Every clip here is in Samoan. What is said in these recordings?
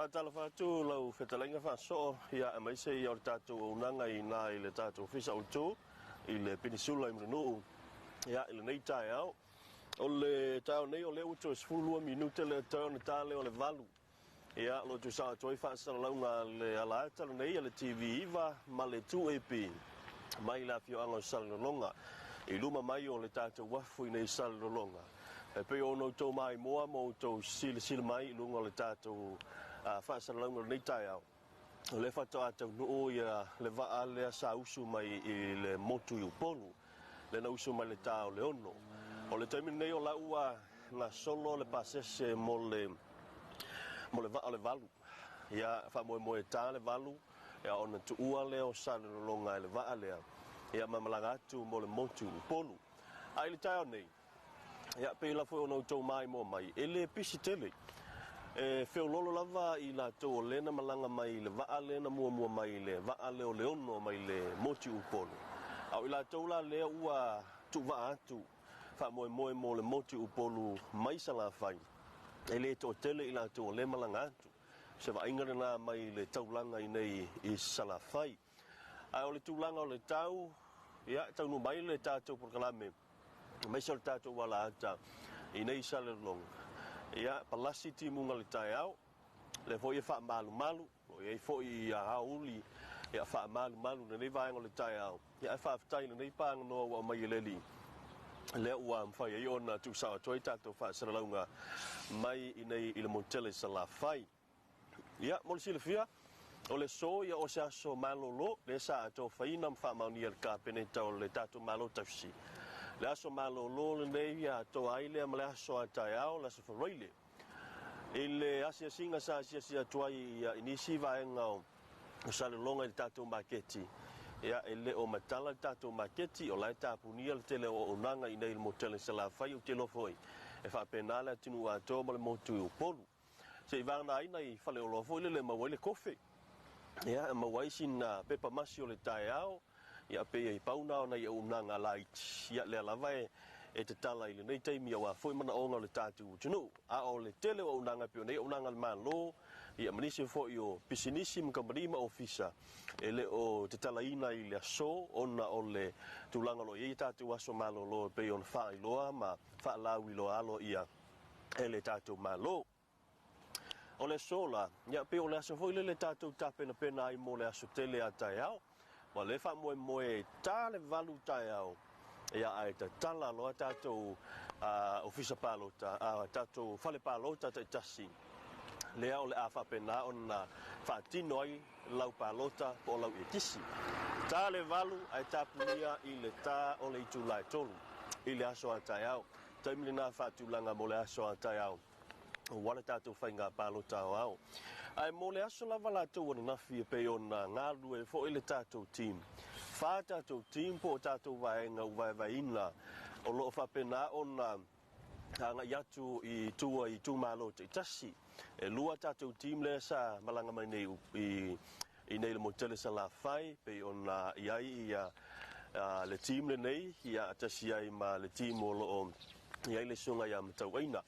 Faatalofa atu lau fetalaiga faasoo, ia aemaise ia o le tatou auaunaga i ina i le tatou Ofisa Autu i le Penisula i Mulinuu, ia i lenei taeao. O le taeao nei o lea ua toe 12 minute lea toe ona ta lea o le 8. Ia, o lo o tuusao atu ai faasalalauga a le alaata lenei a le TV9 ma le 2AP mai le afioaga o Salelologa i luma mai o le tatou uafu i nei Salelologa. E pei ona outou maimoa ma outou silasila mai i luga o le tatou faasalalauga o lenei taeao, o lea faatoa taunuu ia le vaa lea sa usu mai i le motu i Upolu, lea na usu mai le ta o le 6. O le taimi lenei o la ua gasolo le pasese mo le mo le vaa o le 8. Ia, faamoemoe e ta le 8, ia ona tuua lea o Salelologa e le vaa lea, ia ma malaga atu mo le motu i Upolu. A i le taeao nei, Ia, pei la foi ona outou maimoa mai, e le pisi tele. E feoloolo lava i latou o lea na malaga mai i le vaa lea na muamua mai i le vaa lea o le 6 mai le motu i Upolu. A o i latou la lea ua tuuvaa atu faamoemoe mo le motu i Upolu mai Salafai, e le toatele i latou o lea malaga atu. O se vaaiga lena mai le taulaga i nei i Salafai. Ae o le tulaga o le tau, ia, e taunuu mai le tatou polokalame, aemaise o le tatou alaata i nei Salelologa. Ia, palasi timuga i le taeao, lea foi e faamalumalu, o lo o i ai foi ia aoauli ia faamalumalu i lenei vaega o le taeao. Ia, ae faafetai i lenei paganoa ua aumai e le Alii, lea ua mafai ai ona tuusao atu ai tatou faasalalauga mai i nei i le motu tele i Salafai. Ia, mo le silafia, o le aso ia o se aso malolo lea sa atofaina ma faamaonia e le Kapeneta o le tatou Malo Tausi. Le aso malolo lenei ia atoa ai lea ma le aso a taeao, le aso Faraile. I le asiasiga sa asiasi atu ai i nisi vaega o Salelologa i le tatou maketi, ia, e le o matala le tatou maketi, o la e tapunia le tele o auaunaga i inei i le motu tele i Salafai, ou te iloa foi e faapena le atunuu atoa ma le motu i Upolu. Se i vagana ai nai faleoloa foi lele e maua ai le kofe, ia, e maua ai sina pepa masi o le taeao, ia, pei e pau na o nai auaunaga laiti, ia, lea lava e e tatala i lenei taimi aua foi manaoga o le tatou atunuu. A o le tele o auaunaga e pei o nei auaunaga a le Malo, ia, ma nisi foi o pisinisi ma kamupani ma ofisa, e le o tatalaina i le aso ona o le tulaga o lo o i ai tatou aso malolo e pei ona faailoa ma faalauiloa aloaia e le tatou Malo. O le aso la, ia pei o le aso foi lele tatou tapenapena ai mo le aso tele a taeao, ua le faamoemoe e ta le 8 taeao, ia ae tatala loa tatou ofisa palota, tatou fale palota taitasi, lea o le a faapena ona faatino ai lau palota po o lau ekisi. Ta le 8 ae tapunia i le ta o le itula e 3 i le aso a taeao. Taimi lena faatulaga mo le aso a taeao aua le tatou faiga palota aoao. Ae mo le aso lava latou ananafi e pei ona galulue ai foi le tatou team. Fa tatou team po o tatou vaega ua vaevaeina o lo o faapena ona agai atu i tua i itumalo taitasi. E lua tatou team lea sa malaga mai nei i i nei le motu tele Salafai pei ona i ai ia le team lenei ia tasi ai ma le team o lo o i ai le susuga ia Matauaina.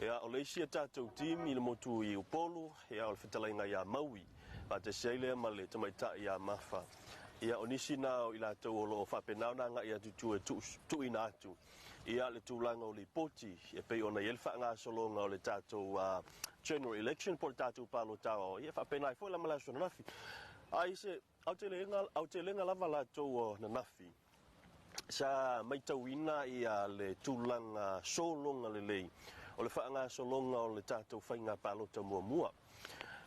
Ia o le isi a tatou team i le motu i Upolu, ia o le fetalaiga ia Maui, faatasi ai lea ma le tamaitai ia Mafa. Ia o nisi na o i latou o lo o faapena ona agai atu i tua e tuuina atu ia le tulaga o lipoti e pei ona i ai le faagasologa o le tatou general election po o le tatou palota aoao, ia e faapena ai foi la ma le aso ananafi. A i se aotelega, aotelega lava latou o ananafi sa maitauina ia le tulaga sologa lelei o le faagasologa o le tatou faiga palota muamua.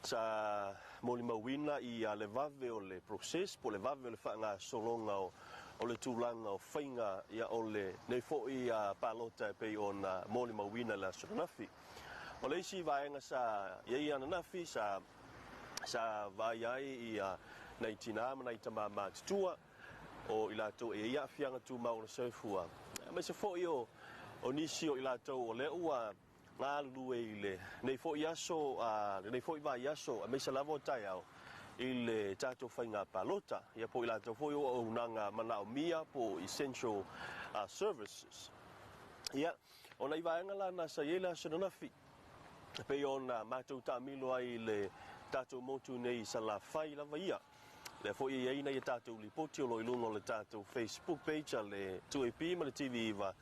Sa molimauina ia le vave o le process po o le vave o le faagasologa o le tulaga o faiga ia o lenei foi palota e pei ona molimauina i le aso ananafi. O le isi vaega sa i ai ananafi sa sa vaai ai ia nai tinā ma nai tamā matutua o i latou e i ai aafiaga tumau o le soifua, aemaise foi o nisi o i latou o lea ua galulue i lenei foi aso, lenei foi vaiaso, aemaise lava o taeao i le tatou faiga palota, ia po o i latou foi o auaunaga manaomia po o essential services. Ia, o nai vaega la na sa i ai le aso ananafi, e pei ona matou taamilo ai i le tatou motu nei i Salafai lava ia. Lea foi e i ai nai a tatou lipoti o lo o i luga o le tatou Facebook page a le 2AP ma le TV9,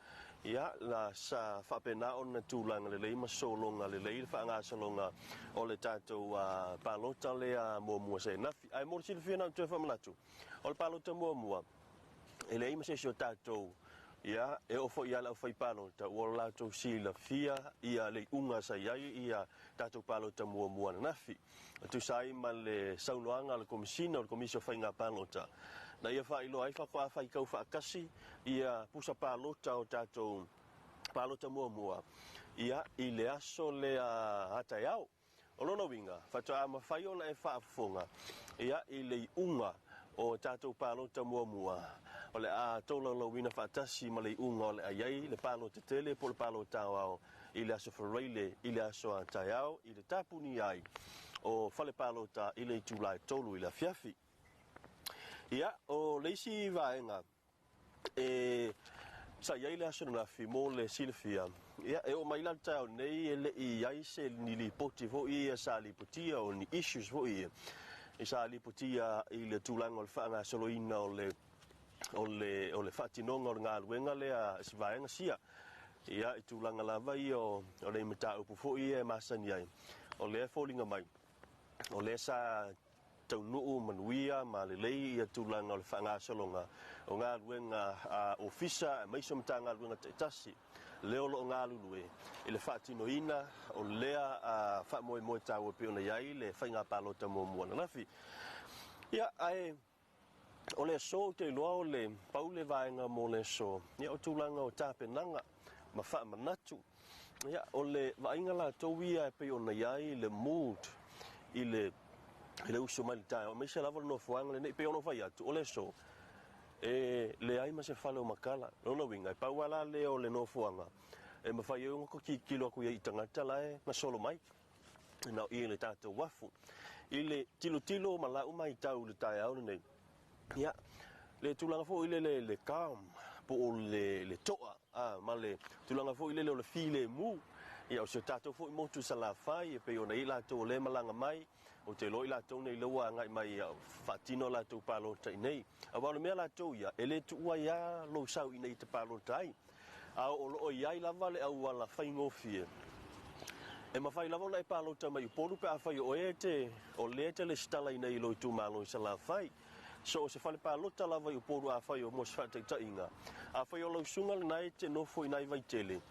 ia, la sa faapena ona tulaga lelei ma sologa lelei le faagasologa o le tatou palota lea muamua sa nafi. Ae mo le silafia na ou toe faamanatu, o le palota muamua, e leai ma se isi o tatou, ia, e oo foi i le aufaipalota ua latou silafia ia le iuga sa i ai ia tatou palota muamua ananafi. E tusa ai ma le saunoaga a le Komesina o le Komisi o Faiga Palota, na ia faailoa ai faatoa faitau faatasi ia pusa palota o tatou palota muamua ia i le aso lea a taeao. O lona uiga, faatoa mafai ona e faafofoga ia i le iuga o tatou palota muamua, o le a tolaulauina faatasi ma le iuga o le a i ai le palota tele po o le palota aoao i le aso Faraile i le aso a taeao i le tapuni ai o fale palota i le itula e 3 i le afiafi. Ia, o le isi vaega e sa i ai le aso ananafi mo le silafia, ia, e oo mai la le taeao nei e le i ai se ni lipoti foi ia sa lipotia o ni issues foi ia i sa lipotia i le tulaga o le faagasoloina o le o le o le faatinoga o le galuega lea si vaega sia. Ia, i tulaga lava ia o le mataupu foi ia e masani ai, o lea e foliga mai o lea sa taunuu manuia ma lelei ia tulaga o le faagasologa o galuega a ofisa aemaise o Matagaluega taitasi lea o lo o galulue i le faatinoina o lea faamoemoe taua e pei ona i ai le faiga palota muamua ananafi. Ia, ae o le aso ou te iloa o le pau le vaega mo le aso, ia, o tulaga o tapenaga ma faamanatu. Ia, o le vaaiga latou ia e pei ona i ai le mood i le uso mai le taeao, aemaise lava le nofoaga lenei. E pei ona ou fai atu, o le aso e leai ma se fale o Makala. Lona uiga, e pau lava la lea o le nofoaga e mafai ai ona tilotilo atu i ai i tagata la e gasolo mai na o i le tatou uafu. I le tilotilo ma lau matau i le taeao lenei, ia, le tulaga foi lele le calm po o le toa, ma le tulaga foi lele o le filemu, ia, o si o tatou foi motu i Salafai e pei ona i ai latou o lea e malaga mai, ou te iloa i latou nei lea ua agai mai ia faatino latou palota i nei. Aua o le mea latou ia, e le tuua ai lava lou sau i nei e te palota ai. A o lo o i ai lava le auala faigofie e mafai lava ona e palota mai i Upolu pe afai o oe e te, o lea e te resitala i nei i lou itumalo i Salafai. So o se fale palota lava i Upolu afai o mo se faataitaiga, afai o lau susuga lena e te nofo i nai Vaitele,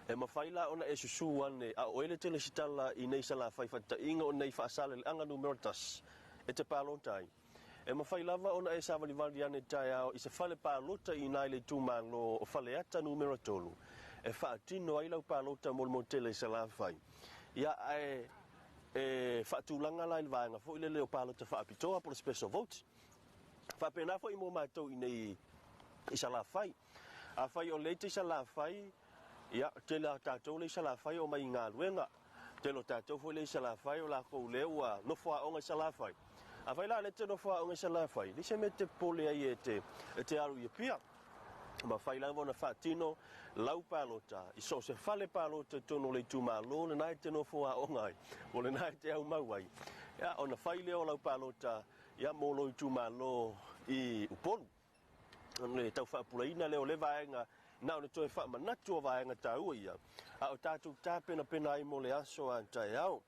e mafai la ona e susu ane a o oe le te resitala i nei Salafai faataitaiga o nei Faasaleleaga numera 1 e te palota ai. E mafai lava ona e savalivali ane taeao i se fale palota i ina i le itumalo o Faleata numera 3 e faatino ai lau palota mo le motele i Salafai. Ia, ae e faatulaga la i le vaega foi lele o palota faapitoa po o le special vote. Faapena foi mo matou i nei i Salafai. Afai o lea e te i Salafai, ia, tele a tatou lea i Salafai o mai i galuega. Tele o tatou foi lea i Salafai o latou lea ua nofo aoga i Salafai. Afai la o lea e te nofo aoga i Salafai, leai se mea e te popole ai e te alu i Apia. Mafai lava ona faatino lau palota i so o se fale palota i totonu o le itumalo lena e te nofo aoga ai, o lena e te aumau ai. Ia, ona fai lea o lau palota, ia, mo lou itumalo i Upolu. O le tau faapulaina lea o le vaega, na ona toe faamanatu o vaega taua ia, a o tatou tapenapena ai mo le aso a taeao.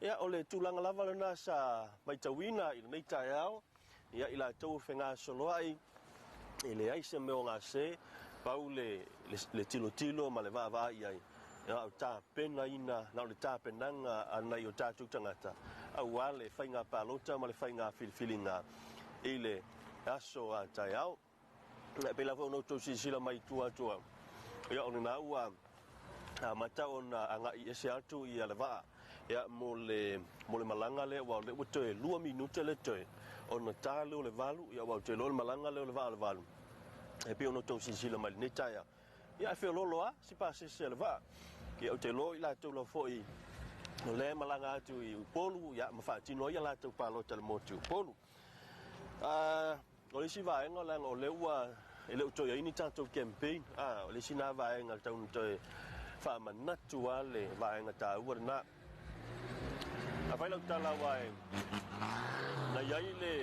Ia, o le tulaga lava lena sa matauina i lenei taeao, ia, i latou o fegasoloai, e leai se mea o gase, pau le tilotilo ma le vaavaai i ai, na o tapenaina, na o le tapenaga a nai o tatou tagata, aua le faiga palota ma le faiga filifiliga i le aso a taeao. E pei lava ona outou silasila mai i tua atu au, ia, o lena ua amata ona agai ese atu ia le vaa, ia, mo le malaga lea, aua o lea ua toe 2 minute le toe ona ta lea o le 8, ia, aua ou te iloa o le malaga lea o le vaa o le 8, e pei ona outou silasila mai i lenei taeao. Ia, e feoloolo lava si pasese a le vaa. Ia, ou te iloa i latou lava foi o lea e malaga atu i Upolu, ia, ma faatino ai a latou palota i le motu i Upolu. O le isi vaega, leaga o lea ua e le o toe i ai ni tatou campaign. O le isi na vaega tau na toe faamanatu lava le vaega taua lena. Ae fai lau tala aua e na i ai le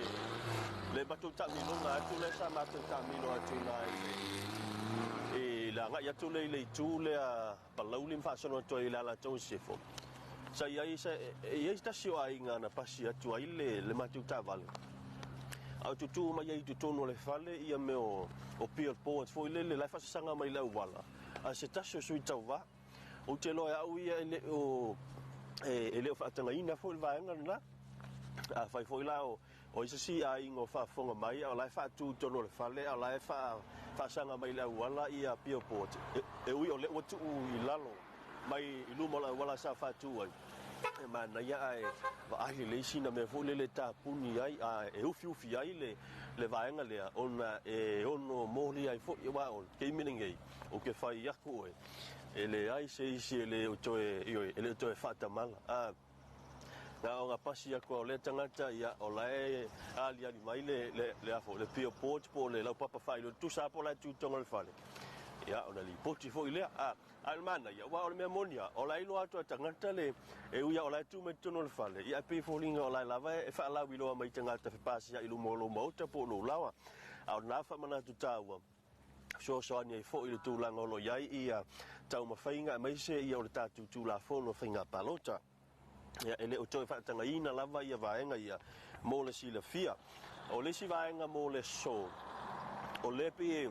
le matou taamiloga atu lea sa matou taamilo atu i ina i le i le agai atu lea i le itu lea Palauli ma faasolo atu ai i le Alataua i Sisifo. Sa i ai se e i ai se tasi o aiga na pasi atu ai le le matou taavale a o tutū mai ai i totonu o le fale ia mea o o billboards foi lele la e faasasaga mai i le auala a se tasi o sui tauva. Ou te iloa e au ia e le o e le o faatagaina foi le vaega lena. Afai foi la o o ai se isi aiga o faafofoga mai a o la e faatu i totonu o le fale a o la e faasaga mai i le auala ia billboards, e ui o lea ua tuu i lalo mai i luma o le auala sa faatu ai, e manaia ae vaai lelei sina mea foi lele e tapuni ai a e ufiufi ai le le vaega lea ona e ono molia ai foi aua o le taimi lenei ou te fai atu oe e leai se isi e le o toe, ioe, e le o toe faatamala. A na ona pasi atu lava o lea tagata, ia, o la e aliali mai le, le, le, a foi, le billboard po o le laupapa faailoa tutusa lava po o la e tu i totonu o le fale, ia, ona lipoti foi lea. A, a o le manaia, aua o le mea moni lava, o la e iloa atu e tagata le, e ui lava o la e tu mai i totonu o le fale, ia, ae pei e foliga o la e lava e faalauiloa mai i tagata fepasia'i i luma o lou maota po o lou laoa. A o lena faamanatu taua, fesoasoani ai foi i le tulaga o lo o i ai ia taumafaiga aemaise ia o le tatou Tulafono o Faiga Palota. Ia, e le o toe faatagaina lava ia vaega ia mo le silafia. O le isi vaega mo le aso, o lea pei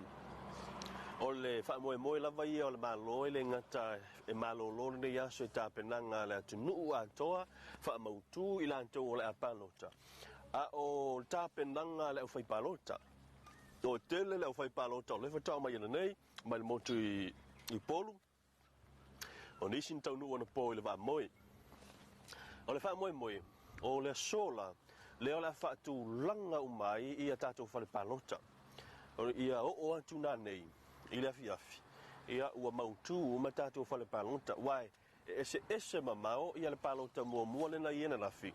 o le faamoemoe lava ia o le Malo e le gata e malolo lenei aso i tapenaga a le atunuu atoa, faamautu i latou o le a palota, a o le tapenaga a le aufaipalota. Toatele le aufaipalota o lea faatoa omai ananei mai le motu i Upolu, o nisi na taunuu anapo i le vaamoe. O le faamoemoe, o le aso la, lea o le a faatulaga uma ai ia tatou fale palota. Ia oo atu nanei i le afiafi, ia ua mautu uma tatou fale palota, aua e eseese mamao ia le palota muamua lea na i ai ananafi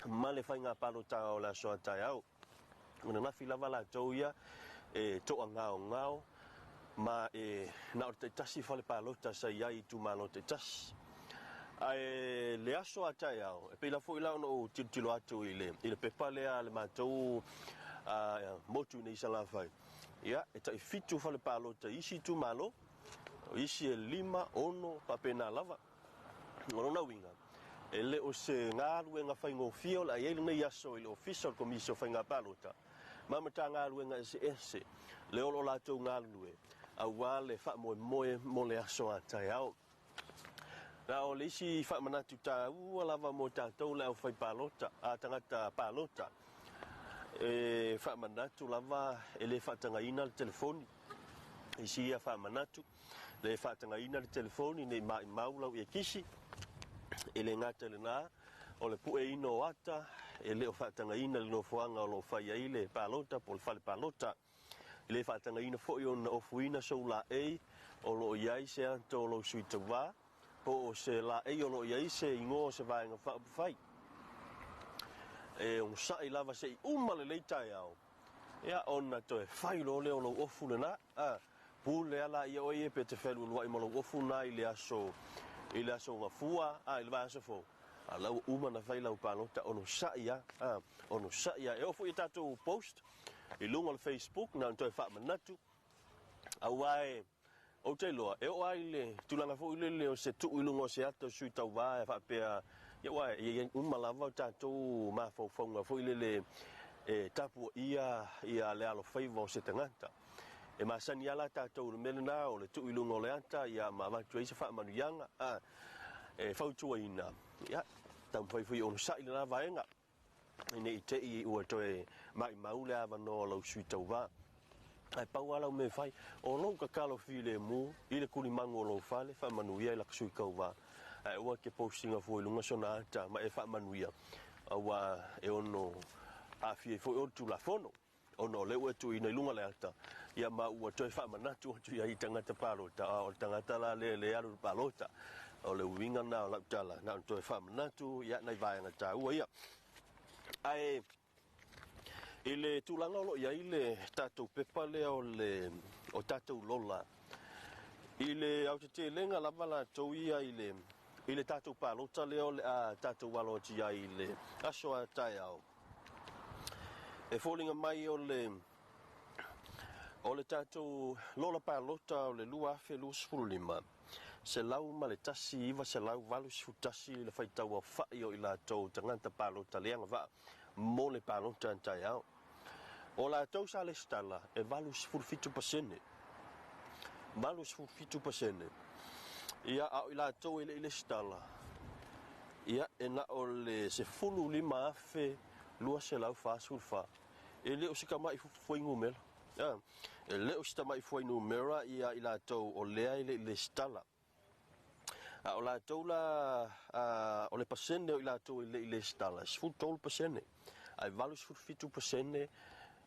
ma le faiga palota o le aso a taeao. Ananafi lava latou ia e toagaogao ma e na o le taitasi fale palota sa i ai i itumalo taitasi. Ae le aso a taeao, e pei la foi la ona ou tilotilo atu i le, i le pepa lea a le matou motu i nei i Salafai, ia, e taifitu fale palota i isi itumalo, o isi e 5, 6, faapena lava. O lona uiga, e le o se galuega faigofie o le a i ai lenei aso i le Ofisa o le Komisi o Faiga Palota ma Matagaluega eseese lea o lo o latou galulue aua le faamoemoe mo le aso a taeao. Na o le isi faamanatu taua lava mo tatou le aufaipalota, a tagata palota, e faamanatu lava e le faatagaina le telefoni. Isi ia faamanatu. Le faatagaina le telefoni nei maimau lau iakisi, e le gata i lena, o le pueina o ata e le o faatagaina le nofoaga o lo o fai ai le palota po o le fale palota. E le faatagaina foi ona ofuina sou laei o lo o i ai se ata o lou sui tauva po o se laei o lo o i ai se igoa o se vaega faaupufai. E onosai lava se i uma lelei taeao, ia ona toe fai loa lea o lou ofu lena. A pule a laia oe ia pe te fealualuai ma lou ofu na i le aso i le aso Gafua a i le vaiaso fou, a la ua uma na fai lau palota onosai a, a onosai a. E oo foi i a tatou post i luga o le Facebook na ona toe faamanatu aua e Ou te iloa, e oo lava i le tulaga foi lele o se tuu i luga o se ata o sui tauva e faapea, ia aua e i ai uma lava o tatou mafaufauga foi lele e tapuaia ia le alofaiva o se tagata. E masani lava la tatou i le mea lena o le tuu i luga o le ata ia ma avatu ai se faamanuiaga a e fautuaina, ia taumafai foi e onosai lena vaega. Ne i te i ua toe maimau le avanoa o lau sui tauva. Ae pau lava lau mea e fai, o lou tatalo filemu i le tulimagu o lou fale, faamanuia i laka sui tauva. Ae aua e te post ina fua i luga sona ata ma e faamanuia, aua e ono aafia ai foi oe i le Tulafono. Ona o lea ua e tuuina i luga le ata, ia ma ua toe faamanatu atu i ai i tagata palota, a o le tagata la lea e le alu i le palota. O le uiga lena o lau tala, na ona toe faamanatu, ia, nai vaega taua ia. Ae i le tulaga o lo o i ai le tatou pepa lea o le o tatou lola, i le aotetelega lava latou ia i le I le tatou palota lea o le a tatou alo atu i ai i le aso a taeao, e foliga mai o le o le tatou lola palota o le 2025, 101,981 le faitau aofai o i latou tagata palota le agavaa mo le palota a taeao. O latou sa lesitala e 87%. 87%. Ia, a o i latou e le i lesitala, ia, e na o le 15,244. E le o se tama'i fuainumera. E le o se tama'i fuainumera ia i latou o lea e le i lesitala. A o latou la, o le pasene o i latou e le i lesitala, e 13%, ae 87%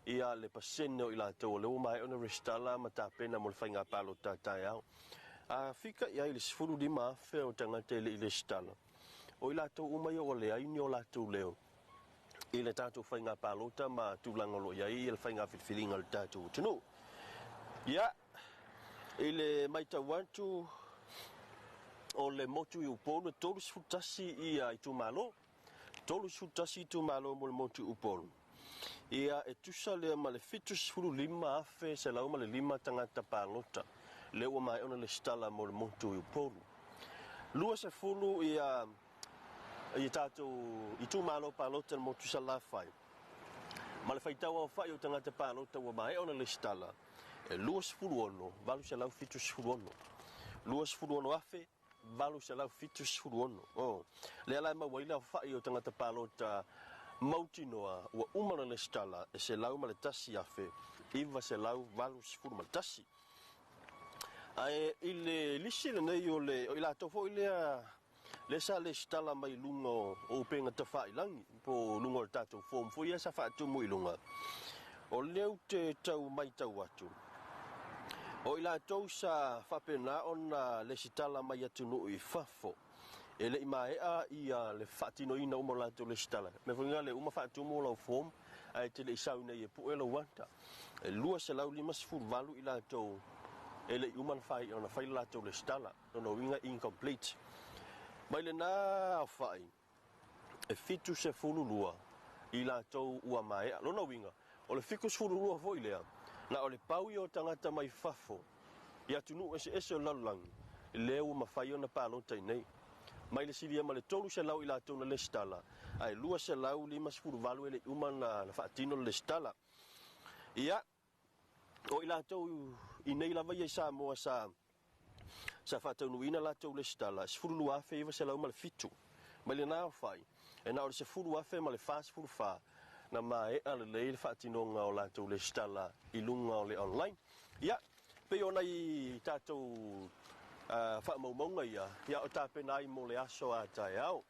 ia le pasene o i latou o lea ua maea ona resitala ma tapena mo le faiga palota a taeao. A fika i ai le 15,000 o tagata e le i lesitala, o i latou uma ia ua leai ni o latou leo i le tatou faiga palota ma tulaga o lo o i ai le faiga filifiliga a le tatou atunuu. Ia, I le matau atu o le motu i Upolu e 31 ia itumalo, 31 itumalo mo le motu i Upolu. Ia e tusa lea ma le 75,105 tagata palota lea ua maea ona lesitala mo le motu i Upolu. 20 ia ia tatou itumalo palota i le motu i Salafai ma le faitau aofai o tagata palota ua maea ona lesitala e 26, 876. 26,876. Oh, lea la e maua ai le aofai o tagata palota mautinoa ua uma ona lesitala e 101,981. Ae i le lisi lenei o le o i latou foi lea lea sa lesitala mai luga o upega tafailagi po o luga o le tatou form foi ia sa faatumu i luga, o lea ou te tau matau atu, o i latou sa faapena ona lesitala mai atunuu i fafo, e le i maea ia le faatinoina uma o latou lesitala. Mea foi lea uma faatumu lau form ae te le i sau nei e pue lou ata. E 258 i latou e le i uma ona fai le latou lesitala. Lona uiga incomplete. Mai lena aofai, e 72 i latou ua maea. Lona uiga, o le 72 foi lea, na o le pau ia o tagata mai fafo i atunuu eseese o le lalolagi, lea ua mafai ona palota i nei. Mai le silia ma le 300 i latou na lesitala, ae 258 e le i uma ona faatino le lesitala. Ia, O i latou i nei lava ia i Samoa sa sa faataunuuina latou lesitala, e 12,907. Mai lena aofai, e na o le 10,044 na maea lelei le faatinoga o latou lesitala i luga o le online. Ia, pei o nai tatou uh, faamaumauga ia, ia o tapena ai mo le aso a taeao.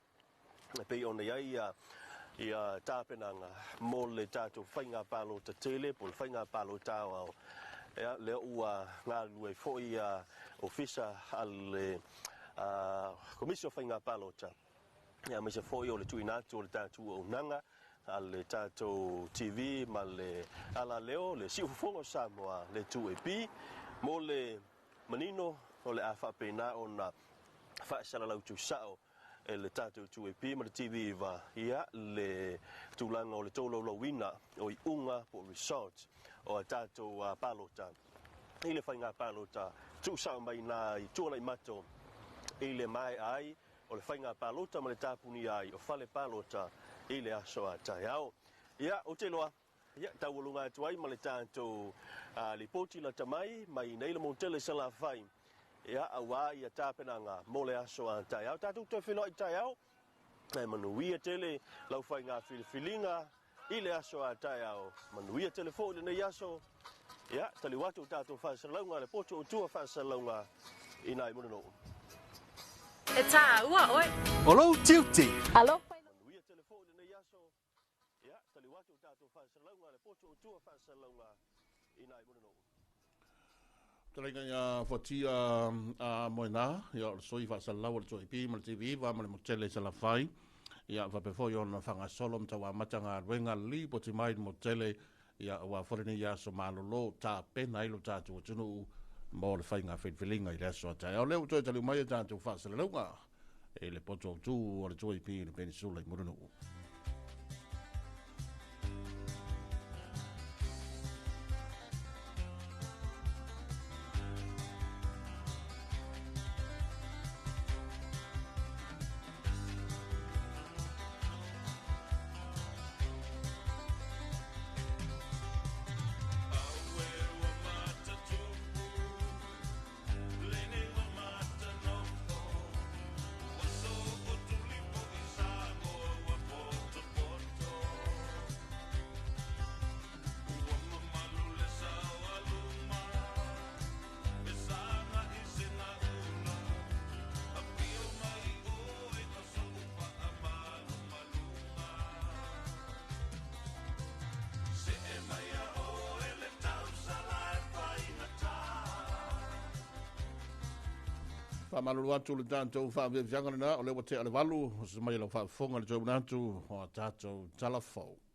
E pei ona i ai ia, ia tapenaga mo le tatou faiga palota tele po o le faiga palota aoao. Ia, lea ua galulue ai foi ia ofisa a le Komisi o Faiga Palota, ia, aemaise foi o le tuuina atu o le tatou auaunaga a le tatou TV ma le alaleo, le siufofoga o Samoa, le 2AP, mo le manino o le a faapena ona faasalalau tuusao e le tatou 2AP ma le TV9 ia le tulaga o le tolaulauina o iuga po o results o a tatou palota i le faiga palota tuusao mai ina i Tuanaimato i le maea ai o le faiga palota ma le tapunia ai o fale palota i le aso a taeao. Ia, ou te iloa Ia, taualuga atu ai ma le tatou lipoti lata mai, mai nei le motu tele i Salafai, ia, aua ia tapenaga mo le aso a taeao. Tatou toe feiloai taeao, ae manuia tele lau faiga filifiliga i le aso a taeao. Manuia tele foi lenei aso. Ia, taliu atu tatou faasalalauga, le poto o tua faasalalauga i nai Mulinuu. E tāua oe. O lou tiute. Alofa i lo. Manuia tele foi lenei aso. Ia, taliu atu tatou faasalalauga, le poto o tua faasalalauga i nai Mulinuu. Fetalaiga ia Fuatia a Moena, ia o le sui faasalalau o le 2AP ma le TV9 ma le Motele i Salafai. Ia faapea foi ona faagasolo ma tauamata galuega lipoti mai le Motele ia aua foi lenei aso malolo tapena ai lo tatou atunuu mo le faiga filifiliga i le aso a taeao. Lea ua toe taliu mai a tatou faasalalauga. i le poto autū o le 2AP i le Penisula i Mulinuu. Faamalulu atu le tatou faaviaviaga lena, o lea ua tea le 8, se mai lau faafofoga le toe atu o a tatou talafou.